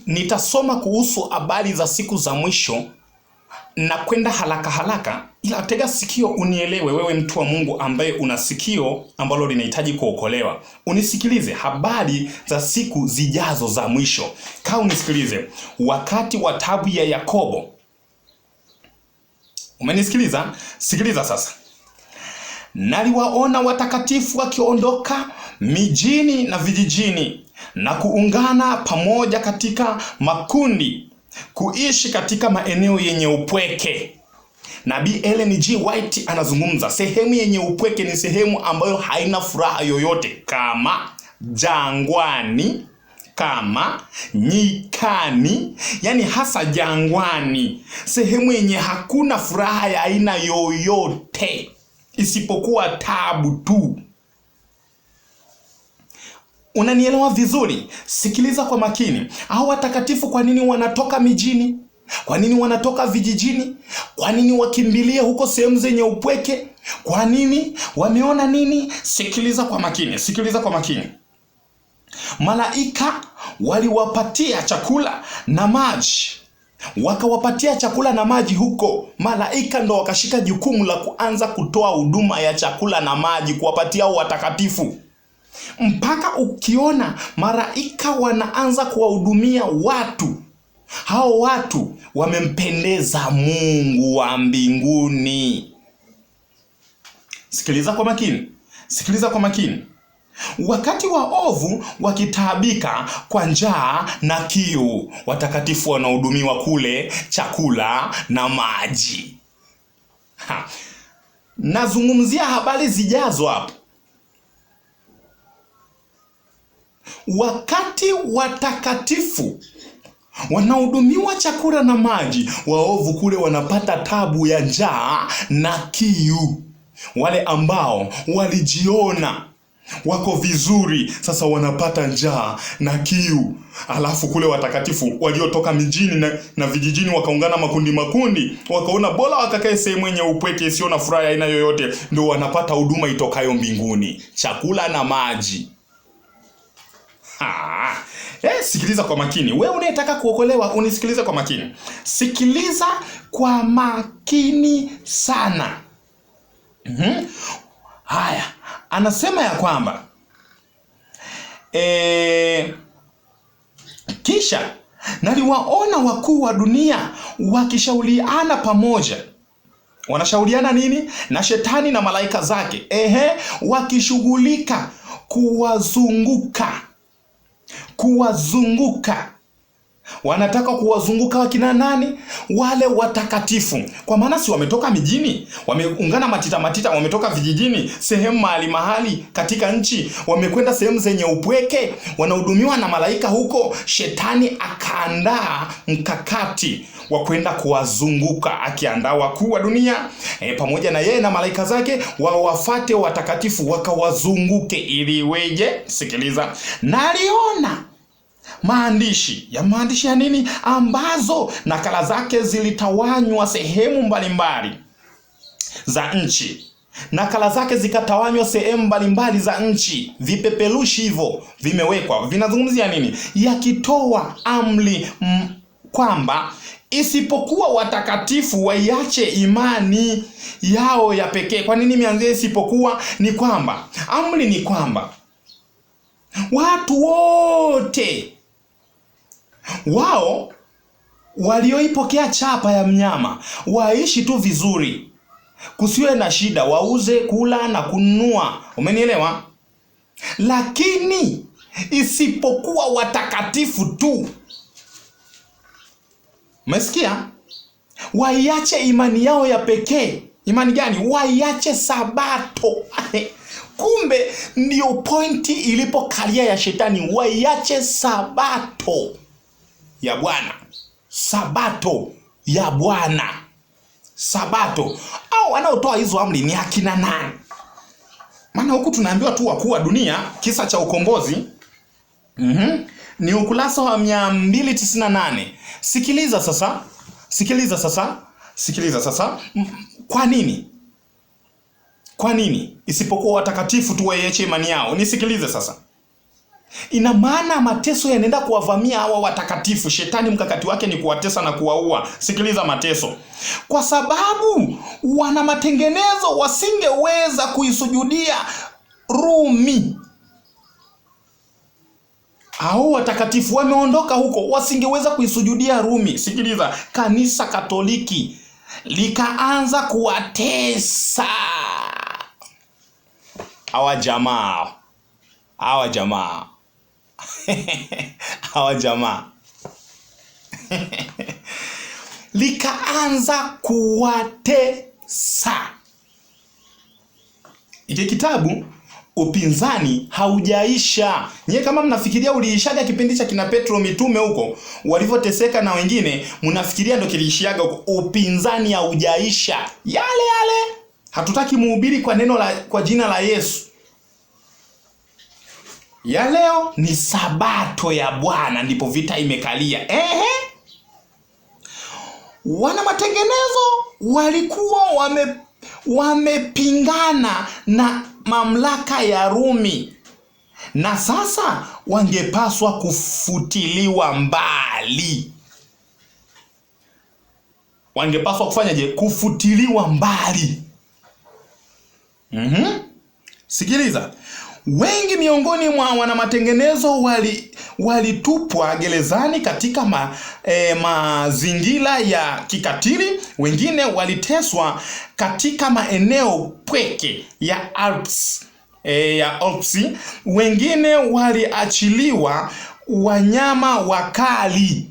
Nitasoma kuhusu habari za siku za mwisho na kwenda haraka haraka, ila tega sikio unielewe, wewe mtu wa Mungu ambaye una sikio ambalo linahitaji kuokolewa, unisikilize habari za siku zijazo za mwisho. Kaa unisikilize. Wakati wa tabu ya Yakobo, umenisikiliza? Sikiliza sasa. Naliwaona watakatifu wakiondoka mijini na vijijini na kuungana pamoja katika makundi kuishi katika maeneo yenye upweke. Nabii Ellen G. White anazungumza, sehemu yenye upweke ni sehemu ambayo haina furaha yoyote, kama jangwani, kama nyikani, yani hasa jangwani, sehemu yenye hakuna furaha ya aina yoyote isipokuwa tabu tu. Unanielewa vizuri? Sikiliza kwa makini. Hao watakatifu kwa nini wanatoka mijini? Kwa nini wanatoka vijijini? Kwa nini wakimbilie huko sehemu zenye upweke? Kwa nini? Wameona nini? Sikiliza kwa makini, sikiliza kwa makini. Malaika waliwapatia chakula na maji, wakawapatia chakula na maji huko. Malaika ndo wakashika jukumu la kuanza kutoa huduma ya chakula na maji kuwapatia watakatifu mpaka ukiona malaika wanaanza kuwahudumia watu, hao watu wamempendeza Mungu wa mbinguni. Sikiliza kwa makini, sikiliza kwa makini. Wakati waovu wakitaabika kwa njaa na kiu, watakatifu wanahudumiwa kule chakula na maji. Ha. Nazungumzia habari zijazo hapo. Wakati watakatifu wanahudumiwa chakula na maji, waovu kule wanapata tabu ya njaa na kiu. Wale ambao walijiona wako vizuri sasa wanapata njaa na kiu. Alafu kule watakatifu waliotoka mijini na vijijini wakaungana makundi makundi, wakaona bora wakakae sehemu yenye upweke isiyo na furaha aina yoyote, ndio wanapata huduma itokayo mbinguni, chakula na maji. Sikiliza kwa makini. Wewe unayetaka kuokolewa unisikilize kwa makini. Sikiliza kwa makini sana. Mm-hmm. Haya, anasema ya kwamba kisha naliwaona wakuu wa dunia wakishauriana pamoja. Wanashauriana nini? Na shetani na malaika zake. Wakishughulika kuwazunguka. Kuwazunguka. Wanataka kuwazunguka wakina nani? Wale watakatifu. Kwa maana si wametoka mijini, wameungana matita matita, wametoka vijijini, sehemu mahali mahali katika nchi, wamekwenda sehemu zenye upweke, wanahudumiwa na malaika huko. Shetani akaandaa mkakati wa kwenda kuwazunguka, akiandaa wakuu wa dunia pamoja na yeye na malaika zake wawafate watakatifu wakawazunguke, ili weje. Sikiliza, naliona maandishi ya maandishi ya nini, ambazo nakala zake zilitawanywa sehemu mbalimbali za nchi. Nakala zake zikatawanywa sehemu mbalimbali za nchi. Vipeperushi hivyo vimewekwa, vinazungumzia nini? Yakitoa amri kwamba isipokuwa watakatifu waiache imani yao ya pekee. Kwa nini imeanzia isipokuwa? Ni kwamba amri ni kwamba watu wote wao walioipokea chapa ya mnyama waishi tu vizuri, kusiwe na shida, wauze, kula na kununua. Umenielewa? Lakini isipokuwa watakatifu tu, umesikia? Waiache imani yao ya pekee. Imani gani? Waiache Sabato. Kumbe ndio pointi ilipokalia ya shetani, waiache Sabato ya Bwana. Sabato ya Bwana. Sabato. Au wanaotoa hizo amri ni akina nani? Maana huku tunaambiwa tu wakuu wa dunia, kisa cha ukombozi. Ni ukurasa wa 298. Sikiliza sasa. Sikiliza sasa. Sikiliza sasa. Kwa nini? Kwa nini isipokuwa watakatifu tu waiache imani yao? Nisikilize sasa. Ina maana mateso yanaenda kuwavamia hawa watakatifu. Shetani mkakati wake ni kuwatesa na kuwaua. Sikiliza mateso. Kwa sababu wana matengenezo wasingeweza kuisujudia Rumi. Hao watakatifu wameondoka huko, wasingeweza kuisujudia Rumi. Sikiliza, kanisa Katoliki likaanza kuwatesa hawa jamaa. Hawa jamaa. Hawa jamaa. Likaanza kuwatesa. Iki kitabu upinzani haujaisha. Nyie kama mnafikiria uliishaga kipindi cha kina Petro mitume huko walivyoteseka na wengine, mnafikiria ndo kiliishiaga huko. Upinzani haujaisha. Yale yale. Hatutaki muhubiri kwa neno la, kwa jina la Yesu. Ya leo ni sabato ya Bwana, ndipo vita imekalia. Ehe. Wana matengenezo walikuwa wamepingana na mamlaka ya Rumi, na sasa wangepaswa kufutiliwa mbali. Wangepaswa kufanyaje? Kufutiliwa mbali. Sikiliza. Wengi miongoni mwa wanamatengenezo walitupwa gerezani katika mazingira ya kikatili. Wengine waliteswa katika maeneo pweke ya Alps, ya Alps. Wengine waliachiliwa wanyama wakali.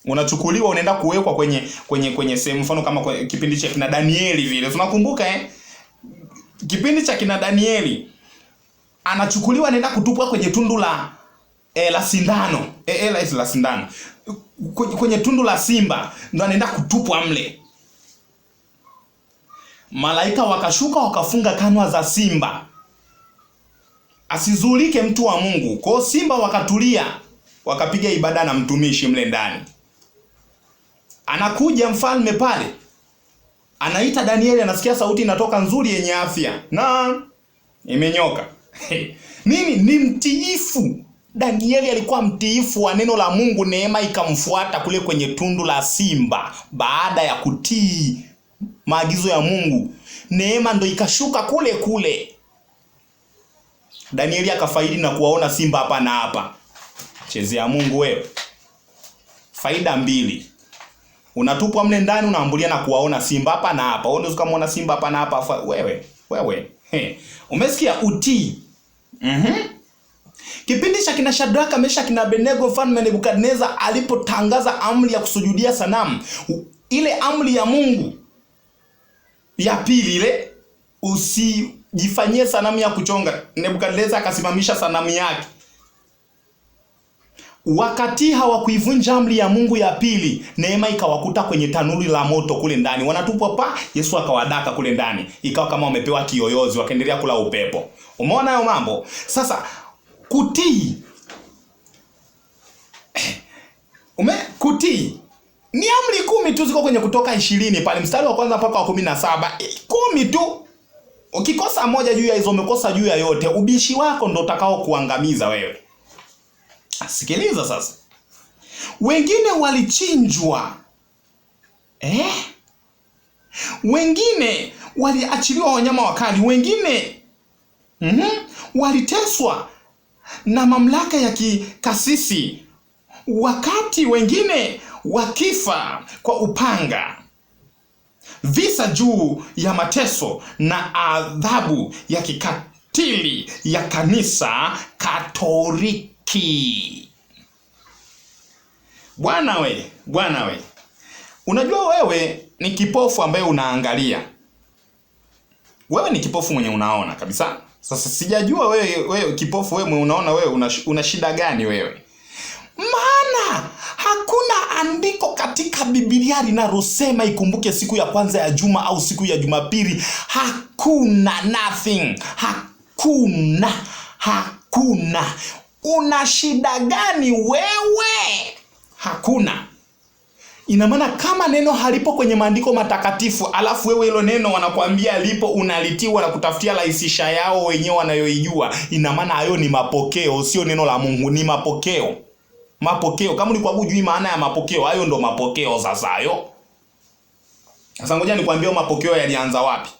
Unachukuliwa unaenda kuwekwa kwenye sehemu, mfano kama kwenye kipindi cha kina Danieli vile. Tunakumbuka Kipindi cha kina Danieli anachukuliwa anaenda kutupwa kwenye tundu la la sindano. La sindano. Kwenye tundu la simba ndo anaenda kutupwa mle. Malaika wakashuka wakafunga kanwa za simba, asizulike mtu wa Mungu. Kwa simba wakatulia, wakapiga ibada na mtumishi mle ndani. Anakuja mfalme pale, anaita Danieli, anasikia sauti inatoka nzuri yenye afya na imenyoka. Nini? Ni mtiifu. Danieli alikuwa mtiifu wa neno la Mungu. Neema ikamfuata kule kwenye tundu la simba baada ya kutii maagizo ya Mungu. Neema ndo ikashuka kule kule. Danieli akafaidi na kuwaona simba hapa na hapa. Chezea Mungu wewe. Faida mbili. Unatupwa mle ndani, unaambulia na kuwaona simba hapa na hapa. Wewe unaweza kumuona simba hapa na hapa wewe. Wewe. He. Umesikia utii. Kipindi cha kina Shadraka, Meshaki na Abednego, mfalme Nebukadneza alipotangaza amri ya kusujudia sanamu, ile amri ya Mungu ya pili ile, usijifanyie sanamu ya kuchonga. Nebukadneza akasimamisha sanamu yake. Wakati hawakuivunja amri ya Mungu ya pili, neema ikawakuta kwenye tanuri la moto kule ndani. Wanatupwa pa, Yesu akawadaka kule ndani. Ikawa kama wamepewa kiyoyozi, wakaendelea kula upepo. Umeona hayo mambo? Sasa kutii. Kutii ni amri 10 tu, ziko kwenye Kutoka 20 pale mstari wa kwanza mpaka wa 17. 10 tu. Ukikosa moja juu ya hizo, umekosa juu ya yote. Ubishi wako ndo utakao kuangamiza wewe. Sikiliza sasa. Wengine walichinjwa. Wengine waliachiliwa wanyama wakali, wengine waliteswa na mamlaka ya kikasisi, wakati wengine wakifa kwa upanga. Visa juu ya mateso na adhabu ya kikatili ya kanisa Katoliki. Bwana we, bwana we. Unajua wewe ni kipofu ambaye unaangalia. Wewe ni kipofu mwenye unaona kabisa. Sasa sijajua wewe kipofu wewe mwenye unaona, wewe una shida gani wewe? Maana hakuna andiko katika Biblia linalosema ikumbuke siku ya kwanza ya juma au siku ya Jumapili. Hakuna, nothing. Hakuna. Hakuna. Una shida gani wewe? Hakuna. Ina maana kama neno halipo kwenye maandiko matakatifu, alafu wewe hilo neno wanakuambia lipo, unalitiwa na kutafutia rahisisha yao wenyewe wanayoijua, ina maana hayo ni mapokeo, sio neno la Mungu, ni mapokeo. Mapokeo, kama ulikuwa hujui maana ya mapokeo, hayo ndo mapokeo sasa hayo. Sasa ngoja nikwambie mapokeo yalianza wapi.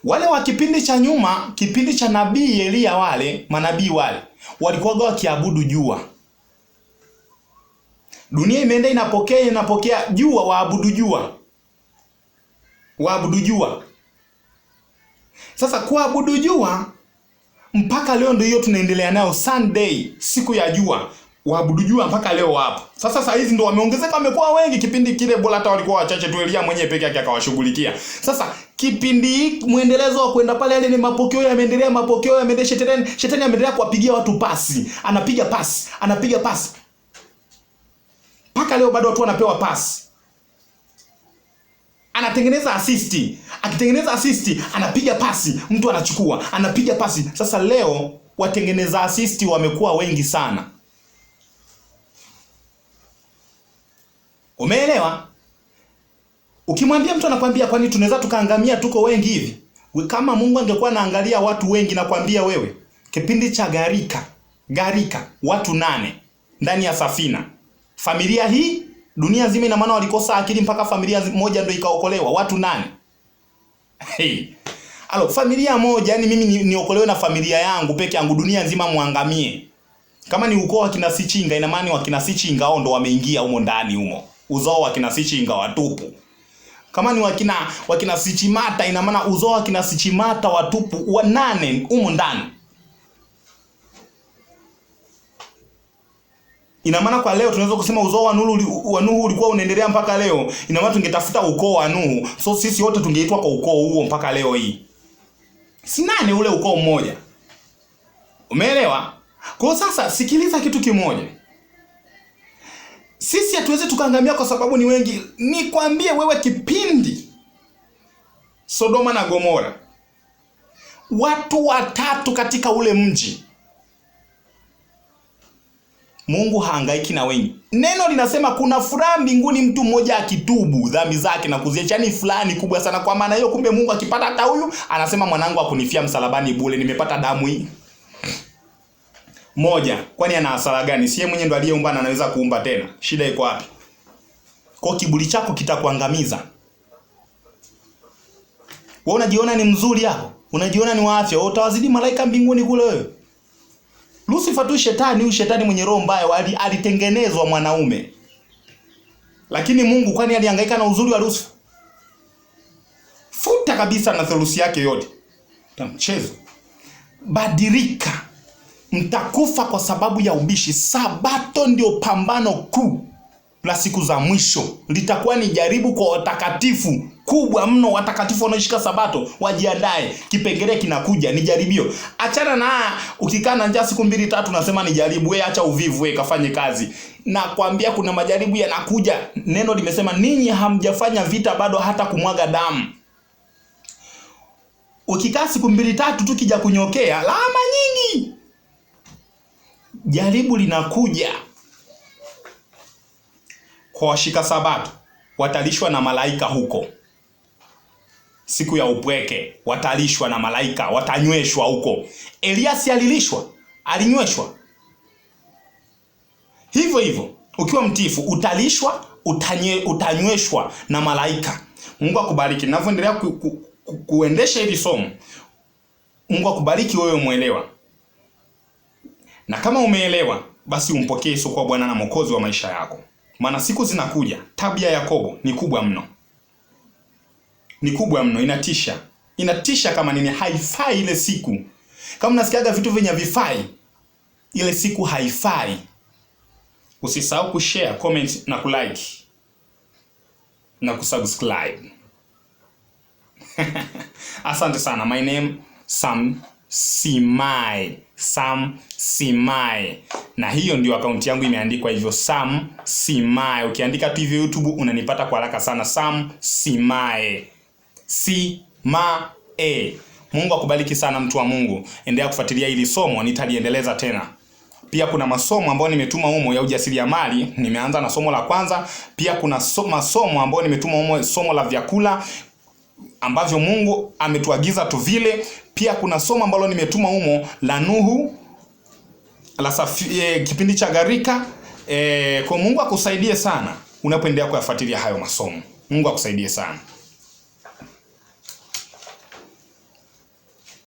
Wale wa kipindi cha nyuma, kipindi cha nabii Elia, wale manabii wale walikuwa wakiabudu jua. Dunia imeenda inapokea jua, waabudu jua. Waabudu jua. Sasa kuabudu jua mpaka leo ndio hiyo tunaendelea nayo, Sunday, siku ya jua. Waabudu jua mpaka leo wapo. Sasa saa hizi ndio wameongezeka, wamekuwa wengi. Kipindi kile bora hata walikuwa wachache tu, Elia mwenyewe peke yake akawashughulikia. Sasa kipindi hiki muendelezo wa kwenda pale, yale ni mapokeo yameendelea, mapokeo yameendelea, shetani ameendelea kuwapigia watu pasi. Anapiga pasi, anapiga pasi. Mpaka leo bado watu wanapewa pasi. Anatengeneza assist. Akitengeneza assist, anapiga pasi, mtu anachukua, anapiga pasi. Sasa leo watengeneza assist wamekuwa wengi sana. Umeelewa? Ukimwambia mtu anakwambia kwani tunaweza tukaangamia tuko wengi hivi? Kama Mungu angekuwa anaangalia watu wengi, nakwambia wewe, kipindi cha gharika, watu 8 ndani ya safina. Familia hii dunia nzima, ina maana walikosa akili mpaka familia moja ndio ikaokolewa, watu 8. Hey. Alo, familia moja, yani mimi niokolewe na familia yangu peke yangu, dunia nzima muangamie. Kama ni ukoo wa kina Sichinga, ina maana wa kina Sichinga hao ndo wameingia humo ndani humo. Uzao wa kina Sichinga watupu. Kama ni wakina Sichimata, ina maana uzao wa kina Sichimata watupu wa 8 humo ndani. Ina maana kwa leo tunaweza kusema uzao wa Nuhu ulikuwa unaendelea mpaka leo. Ina maana tungetafuta ukoo wa Nuhu. So sisi wote tungeitwa kwa ukoo huo mpaka leo hii. Si 8 ule ukoo mmoja. Umeelewa? Kwa sasa sikiliza kitu kimoja. Sisi hatuwezi tukaangamia kwa sababu ni wengi. Nikwambie wewe, kipindi Sodoma na Gomora, watu 3 katika ule mji. Mungu hahangaiki na wengi. Neno linasema kuna furaha mbinguni mtu mmoja akitubu dhambi zake na kuziacha. Yaani furaha ni kubwa sana. Kwa maana hiyo, kumbe Mungu akipata hata huyu anasema mwanangu akunifia msalabani bure, nimepata damu hii. Moja, kwani ana hasara gani? Si yeye mwenyewe ndo aliyeumba na anaweza kuumba tena. Shida iko wapi? Kwa kiburi chako kitakuangamiza. Wewe unajiona ni mzuri hapo? Unajiona ni wa afya? Wewe utawazidi malaika mbinguni kule wewe. Lucifer tu shetani, huyu shetani mwenye roho mbaya alitengenezwa mwanaume. Lakini Mungu kwani alihangaika na uzuri wa Lucifer? Futa kabisa na theluthi yake yote. Mchezo. Badilika. Mtakufa kwa sababu ya ubishi. Sabato ndio pambano kuu la siku za mwisho. Litakuwa ni jaribu kwa watakatifu kubwa mno. Watakatifu wanaoshika Sabato wajiandae. Kipengele kinakuja, ni jaribio. Achana na ukikaa na njaa siku 2 3 unasema ni jaribu. Wewe acha uvivu, wewe kafanye kazi. Na kwambia kuna majaribu yanakuja. Neno limesema ninyi hamjafanya vita bado hata kumwaga damu. Ukikaa siku 2 3 tu kija kunyokea, lawama nyingi. Jaribu linakuja. Kwa washika Sabato watalishwa na malaika huko. Siku ya upweke watalishwa na malaika, watanyweshwa huko. Elias alilishwa, alinyweshwa. Hivyo hivyo, ukiwa mtiifu utalishwa, utanyweshwa na malaika. Mungu akubariki. Ninavyoendelea kuendesha hili somo, Mungu akubariki wewe muelewa. Na kama umeelewa, basi umpokee Yesu kuwa Bwana na Mwokozi wa maisha yako. Maana siku zinakuja, tabia ya Yakobo ni kubwa mno. Ni kubwa mno, inatisha. Inatisha kama nini, haifai ile siku. Kama unasikiaga vitu vyenye havifai, ile siku haifai. Usisahau kushare, comment na kulike na kusubscribe. Asante sana. My name Sam Simai. Sam Simai. Na hiyo ndio akaunti yangu imeandikwa hivyo, Sam Simai. Ukiandika tu hivyo YouTube unanipata kwa haraka sana. Sam Simai. Si-ma-e. Mungu akubariki sana mtu wa Mungu. Endelea kufuatilia hili somo, nitaliendeleza tena. Pia kuna masomo ambayo nimetuma humo ya ujasiriamali, nimeanza na somo la kwanza. Pia kuna masomo ambayo nimetuma humo, somo la vyakula ambavyo Mungu ametuagiza tuvile. Pia kuna somo ambalo nimetuma humo la Nuhu la kipindi cha gharika. Kwa Mungu akusaidie sana unapoendelea kuyafuatilia hayo masomo. Mungu akusaidie sana.